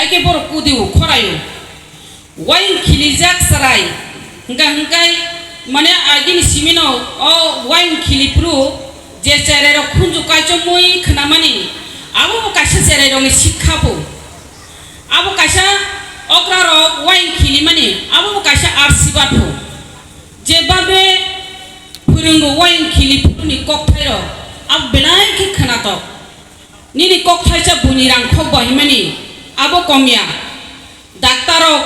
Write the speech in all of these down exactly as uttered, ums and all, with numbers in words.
Khe borok kudio khoraio. Wayang khilijak chwrai. Hwnkha hwnkhe mane agini simino o wayang khiliphuru je cherairok khunju kaichomwi khnamani, abo bo kaisa cherairokni sikha pho. Abo kaisa okrarok wayang khilimani, abo bo kaisa arsibad pho. Jeba be phwrwngo wayang khiliphuruni kokthairok, abo belai khe khwnatok. Nini kokthaisa buini rangkhok bo himani, abo komya. Daktarrok,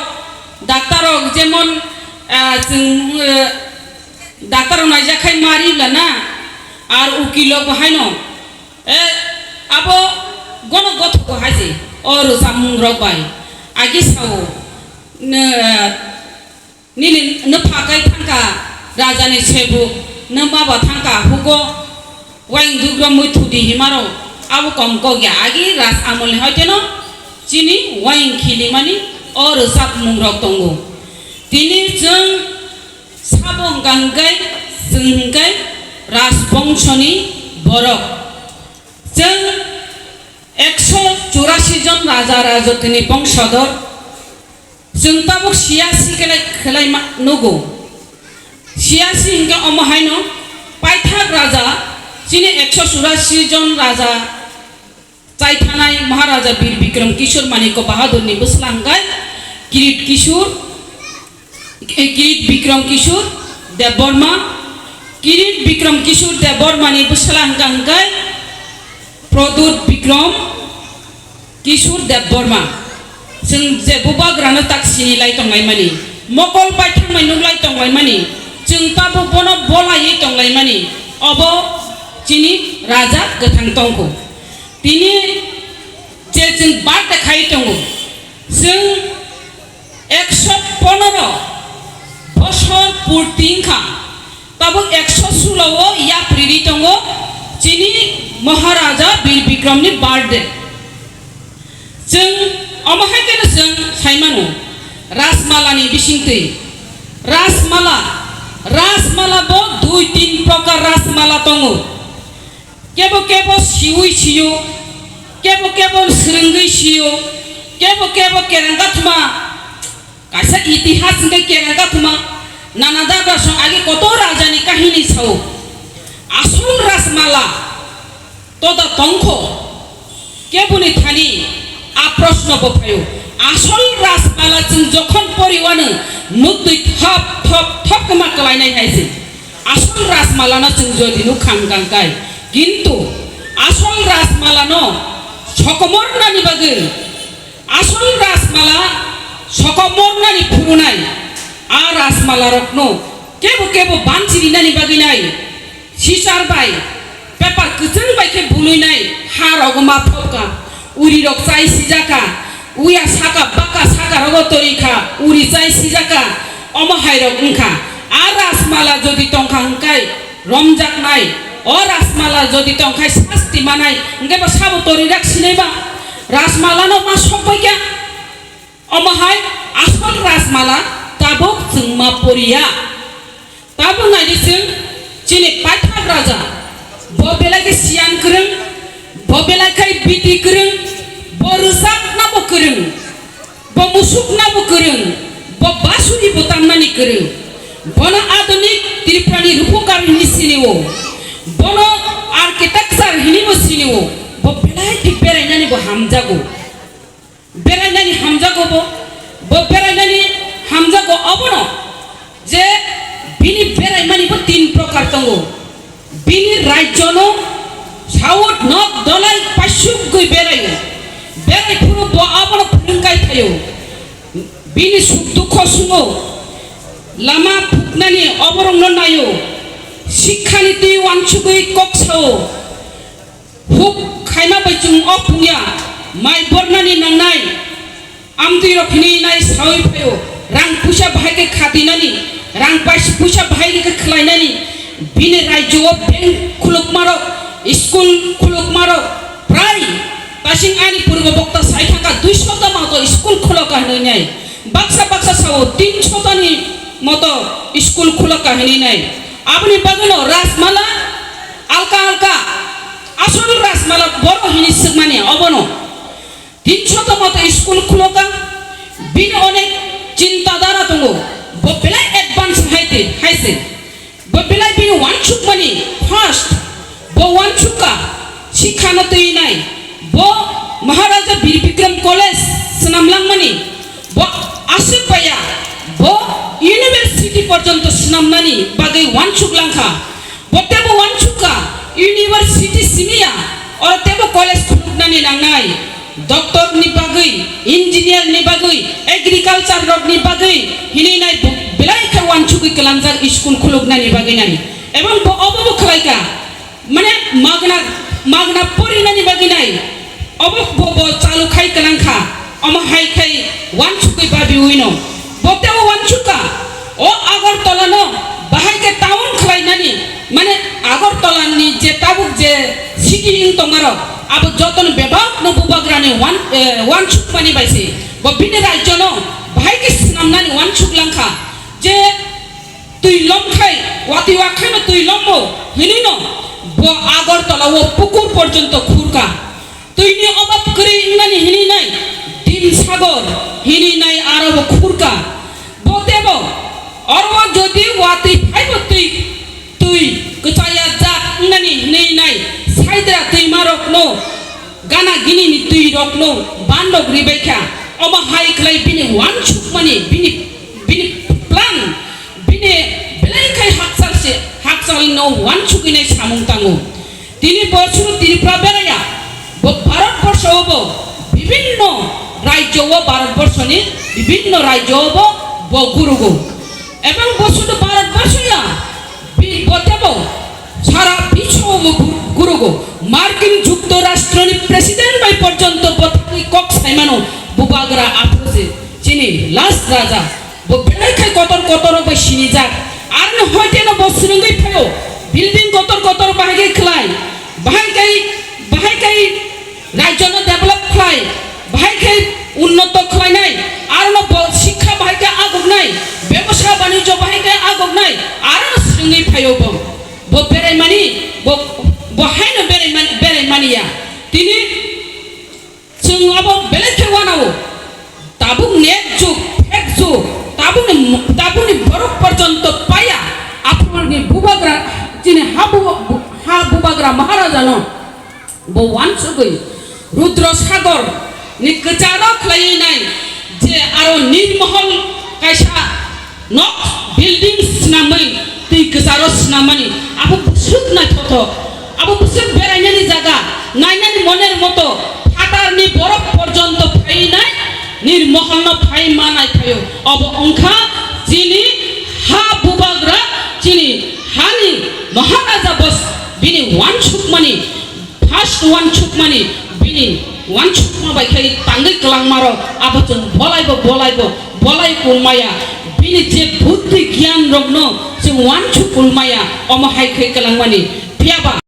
daktarrok jemon, ah, chwng, eh, daktarrok naijak khai mari bla na, ar ukilrok bo haino, eh, abo gono gothok bo hai se, o rwchapmungrok bai. Agi sao, nw-, nini nwpha kai thangkha rajani sebuk, nwma bo thangkha hugo, wayang dugromwi thudi himarok, abo kom kok ya. Agi raj amolni hoiteno chini wayang khilimani o rwchapmungrok tongo. Tini chwng sabo hwnkha hwnkhe, chwng hwnkhe rajbongsoni borok. Chwng ekso churasi jon raja rajotini bongsodor. Chwng tabuk siyasi khlai, khlai ma-, nugo. Siyasi hwnkhe omo haino paithak raja, chini ekso churasi jon raja chaithanai Maharaja Bir Bikram Kishore Manikya Bahadurni bwsla hwnkhe Kirit Kishore, eh, Kirit Bikram Kishore Debbarma, Kirit Bikram Kishore Debbarmani bwsla hwnkha hwnkhe Pradyut Bikram Kishore Debbarma, chwng je bubagrano tak sini lai tonglaimani, mokol bai thangmai nuk lai tonglaimani, chwng tabuk bono bolaiwi tonglaimani, obo chini raja kwthang tongkho. Tini je chwng birthday khai tongo, chwng ekso pondro bosor purti wngkha, tabuk ekso sulo o yapri ri tongo chini Maharaja Bir Bikramni birthday. Chwng omo hai kheno chwng sai mano, Rajmalani bisingtwi. Rajmala, Rajmala bo dui tin prokar Rajmala tongo. Kebo kebo siwi siyo, kebo kebo swrwngwi siyo, kebo kebo kereng kathma, kaisa itihas hwnkhe kereng kathma, nana dabra song age kotor rajani kahini sao. Asol Rajmala toda tongkho, keboni thani a proshno bo phaio. Asol Rajmala chwng jokhon poriwano muktwi thop thop thop khe ma kwlainai hai se. Asol Rajmalano chwng jodi nuk khang kang kai. Kintu asol Rajmalano sokomornani bagwi, asol Rajmala sokomornani phurunai, a Rajmalarokno kebo kebo banchirinani bagwi nai. Sisar bai paper kwchwng bai khe bului nai ha rogo ma phobkha. Uri rok chai sijaka, uya saka baka saka rogo tori kha, uri chai sijaka, omo hai rok wngkha. A Rajmala jodi tongkha hwnkhe romjaknai, o Rajmala jodi tongkhai sasti manai, hwnkhe bo sabo tori rak sinai ba? Rajmala no ma sok bai kha. Omo hai asol Rajmala tabuk chwng ma poriya. Tabuk naidi chwng chini paithak raja. Bo belai khe siyan kwrwng, bo belai khe biti kwrwng, bo rwchapna bo kwrwng, bo musukna bo kwrwng, bo basuri bo tamnani kwrwng. Bono adunik Tripurani rupokar hini sini o. Bono architecture hini bo sini o. Bo belai khe berainani bo hamjago. Berainani hamjago bo, bo berainani hamjago obono je bini beraimani bo tin prokar tongo. Bini rajyono south north dolai paisukgwi beraio. Berai phuru bo abono phwrwngkai phaio. Bini suk dukho sungo, lama phuknani oborokno naio. Sikhani twi uansugwi kok sao. Huk khaima bai chwng o pungya mai bornani nangnai, amtwi rok hinwi nai sawi phaio, rang puisa bahai khe khatinani, rang pais-, puisa bahai khe khlainani, bini rajyo o bank khulukmarok, school khulukmarok, prai tasing ani purbo bokta sai thangkha, duiso ta moto school khuloka hinwi nai, baksa baksa sao tinsho tani moto school khuloka hinwi nai, aboni bagwino Rajmala alka alka. Asol Rajmala borok hini swkmani obono. Tin shoto moto school khuloka, bini onek chinta dhara tongo, bo belai advance hai te, hai se. Bo belai bini wansukmani first, bo wansukha, sikha no twi nai, bo Maharaja Bir Bikram College swnam langmani, bo aswk paya, bo university porjonto swnamnani bagwi wansuk langkha. Bo tebo wansukha, university simi ya, oro tebo college khuluknani nangnai. Doctor ni bagwi, engineer ni bagwi, agriculture rok ni bagwi, hini nai bo belai khe wansugwi kwlangjak school khuluknani bagwi nai. Ebong bo obo bo khlaikha, mane magna, magna porinani bagwi nai. Obo bo, bo chalu khai kwlangkha, omo hai khai wansugwi babiwi no. Bo tebo wansukha, o Agartala no bahai khe town khlainani, mane Agartala ni je tabuk je city wng tongarok, abo jotono bebak no bubagrani wan, eh, wansukmani bai se. Bo bini rajyo no bahai khe swnamnani wansuk langkha, je twi lom khai, watwi wa khai no twi lombo hinwi no bo Agartala o pukur porjonto khurkha. Twini obab kwrwi wngnani hinwi nai, Dim Sagor hinwi nai aro bo khurkha. Bo tebo oro jodi watwi phaibo twi, twi kwchaya jak wngnani hinwi nai, Saidra twimarokno, gana ginini twirokno bandok ribaikha. Omo hai khlai bini wansukmani, bini, bini plan, bini belai khai hakchal se, hakchalno wansugwi nai samung tango. Tini bo suru Tripura beraya, bo Bharat borsho o bo bibinno rajyo o, Bharat borsho ni bibinno rajyo o bo, bo gurugo. Ebong bo suru Bharat borsho ya, bi-, bo tebo sara biswo o bo gu-, gurugo. Markin Jukto Rashtra ni president bai porjonto bo thangwi kok saimano, bubagra aphuru se chini last raja. Bo belai khai kotor kotor rok bai sinijak. Aroni hoite no bo swrwngwi phaio. Building kotor kotor bahai khai khlai. Bahai khai, bahai khai rajyo no develop khlai. Bahai khai unnoto khlainai. Arono bo sikha bahai khai aguknai. Bebosa banijyo bahai khai aguknai. Arono swrwngwi phaio bo. Bo berai mani, bo, bo haino berai mani, berai mani ya. Tini chwng abo belai khe wanao. Tabuk net jug, phek jug, tabukni, tabukni borok porjonto paya, aphurni bubagra, chini ha bu-, ha bubagra Maharajano bo wansugwi Rudra Sagor ni kwcharo khlaiwi nai je aro Nirmohol kaisa nok building swnamwi twi kwcharo swnamani abo bwswk naithothok. Abo bwswk berainani jaga, nainani moner moto, phatarni borok porjonto phainai, Nirmoholno phai manai phaio. Obo wngkha chini ha bubagra, chini hani Maharaja bos bini wansukmani, first wansukmani, bini wansukma bai khai tangwi kwlangmarok, abo chwng bolaibo, bolaibo, bolai kulmaya, bini je buddhi giyan rokno chwng wansuk kulmaya, omo hai khai kwlangmani. Phiyaba